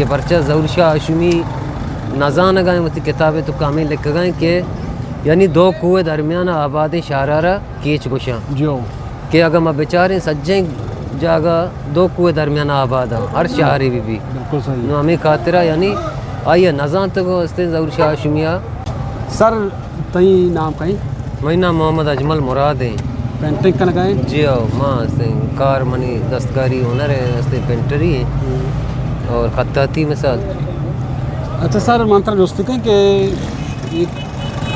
پرچا ظہور شاہ ہاشمی نزانگائیں وتی کتابے توکا ہمے لکھگائیں کہ یعنی دو کوہ درمیان آبادیں شہرارا کیچ گوشاں۔ جی ہو۔ کہ اگاں ما بچاریں سجیں جاگہ دو کوہ درمیان آباد آں، ہر شہرے بہ بی۔ بالکل صحیح۔ نو ہمے خاطرا یعنی آئی ء نزانتگ استیں ظہور شاہ ہاشمی ء۔ سر، تئی نام کئیں؟ منی نام محمد اجمل مراد ایں۔ پینٹنگ کنگا ایں؟ جی ہو، ما استیں کار منی دستکاری ہنر ہے، استیں پینٹری ہے ہوں۔ اور خطاطی مثال۔ اچھا سر، من ترا جستی کن کہ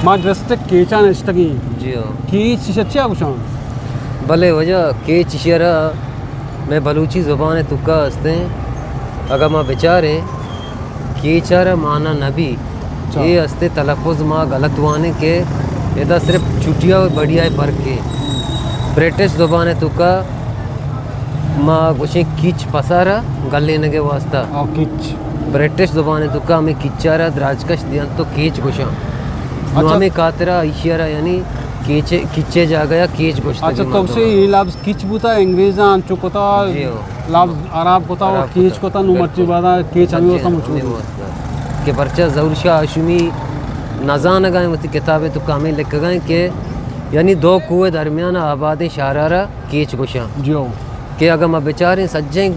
ما ڈسٹرکٹ کیچان اشتگیں۔ جی ہو۔ کیچ چیا گوشاں؟ بلے واجہ کیچ اشیارا مئے بلوچی زبان ء توکا استیں، اگاں ما بچاریں کیچ ء را مانا نہ بی، اچھا۔ اے استیں تلفظ ما غلط وانیں کہ ادا صرف چٹیا و بڑیا ء فرق ہے۔ برٹش زبان ء توکا ما گوشیں کیچ پسا را گلینگ ء واسطہ۔ آ، کیچ۔ برٹش زبان ء توکا ہمیں کیچ ء را دراجکش دیاں تو کیچ گوشاں۔ نو اچھا۔ ہمیں خاطرا ایشی ء را یعنی کیچ، کیچ ء جاگہ یا کیچ گوشتگ اچھا، تو مردم۔ اے لفظ کچ بوتا، انگریزاں انچو کتا، جی ہو۔ لفظ عرب کتا و عرب کیچ کتا۔ کتا، نو بالکل۔ مرچی بعدا کیچ ہمیں بالکل، واسطہ موجود ہمیں ہے۔ واسطہ۔ کہ پرچہ ظہور شاہ ہاشمی نزانگائیں وتی کتابے توکا ہمیں لکھگائیں کہ یعنی دو کوہ درمیان آبادیں شہرارا کیچ گوشاں۔ جی ہو۔ کہ اگاں ما بچاریں سجیں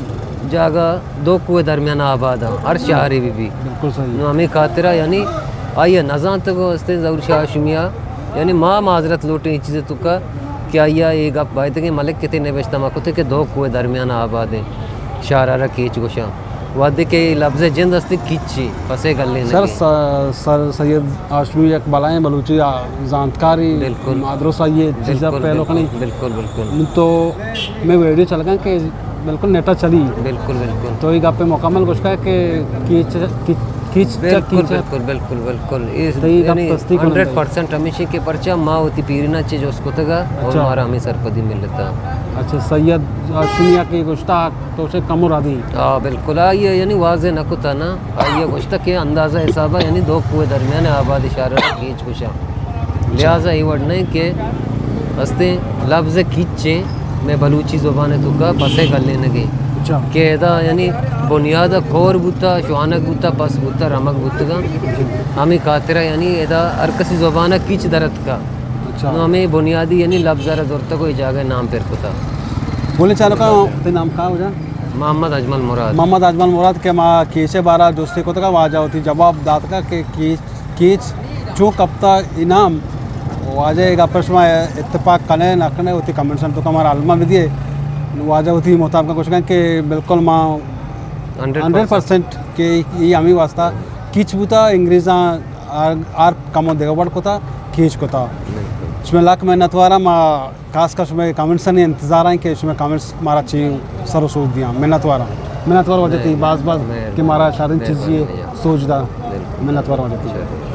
جاگہ دو کوہ درمیان آباد آں، ہر شہرے بہ بی۔ بالکل صحیح۔ نو ہمیں خاطرا یعنی آئی ء نزانتگ استیں ظہور شاہ ہاشمی ء۔ یعنی ما معذرت لوٹیں اے چیز ء توکا کہ آئی ء اے گپ بایدگیں ملک کتے نبشتہ ما کتے کہ دو کوہ درمیان آبادیں شہرارا کیچ گوشاں۔ وہدے کہ اے لفظ ء جند استیں کچی پسے گلینگی۔ سر، س-، سر سید ہاشمی یک بلائیں بلوچی آ-، زانتکاری، بالکل۔ مادرس آئی ء چیزا بالکل، پہلو بالکل، کنی۔ بالکل، بالکل۔ تو میں ویڈیو چلگا کہ بالکل نیٹا چلی۔ بالکل، بالکل۔ تو اے گپ مکمل گوشگا کہ کیچ، کیچ، کیچ، بالکل، کیچ۔ بالکل، بالکل، بالکل۔ اے تو اے گپ یعنی تصدیق ہنڈریڈ پرسینٹ ہمیشی کہ پرچہ ما وتی پیرینا چے جست کتگا اور اچھا۔ مارا ہمیں سرپدی ملتا۔ اچھا، سید ہاشمی ء کہ گوشتا تو سے کم و ردی۔ آ، بالکل، آئی ء یعنی واضح نہ کتا نا، آئی ء گوشتا کہ اندازہ حسابا یعنی دو کوہ درمیان آباد اشارہ کیچ گوشاں۔ لہذا اے وڑ نہیں کہ استیں لفظ کچیں میں بلوچی زبان توکا پسے گلینگے۔ اچھا۔ کہ ادا یعنی بنیاد کور بوتا، شوانگ بوتا، پس بوتا، رمگ بوتگا۔ ہمیں خاطرہ یعنی ادا ہر کسی زبان کچ درتکا۔ اچھا۔ نو ہمیں بنیادی یعنی لفظ را زرتگ و اے جاگہ نام پر کتا۔ بولے چالو کا، تئی نام کا ہو جا؟ محمد اجمل مراد۔ محمد اجمل مراد کہ ما کیچ ء بارا جستے کتگا، واجہ وتی جواب داتگا کہ کیچ، کیچ چون کپتا انعام، واجہ اے گپ ء شما اتفاق کنے نہ کنے، وتی کمنٹس توکا مارا الما بدیے۔ واجہ وتی مطابق گوشگا کہ بالکل ما ہنڈریڈ پرسینٹ۔ ہنڈریڈ پرسینٹ کہ ای ہمیں واسطہ کیچ بوتا، انگریزاں آر، آر کمو دگہ وڑ کتا، کیچ کتا۔ بالکل۔ شمئے لک منتواراں، ما خاص کر شمئے کمنٹسانی انتظار ہیں کہ شمئے کمنٹس مارا چی سر و سوج دیاں۔ منتواراں۔ منتوار واجہ تئی، مہربانی، باز باز کہ مہربانی، مارا شریں چیزی مہربانی۔ سوج دا۔ بالکل۔ منتوار واجہ تئی۔ شکریہ۔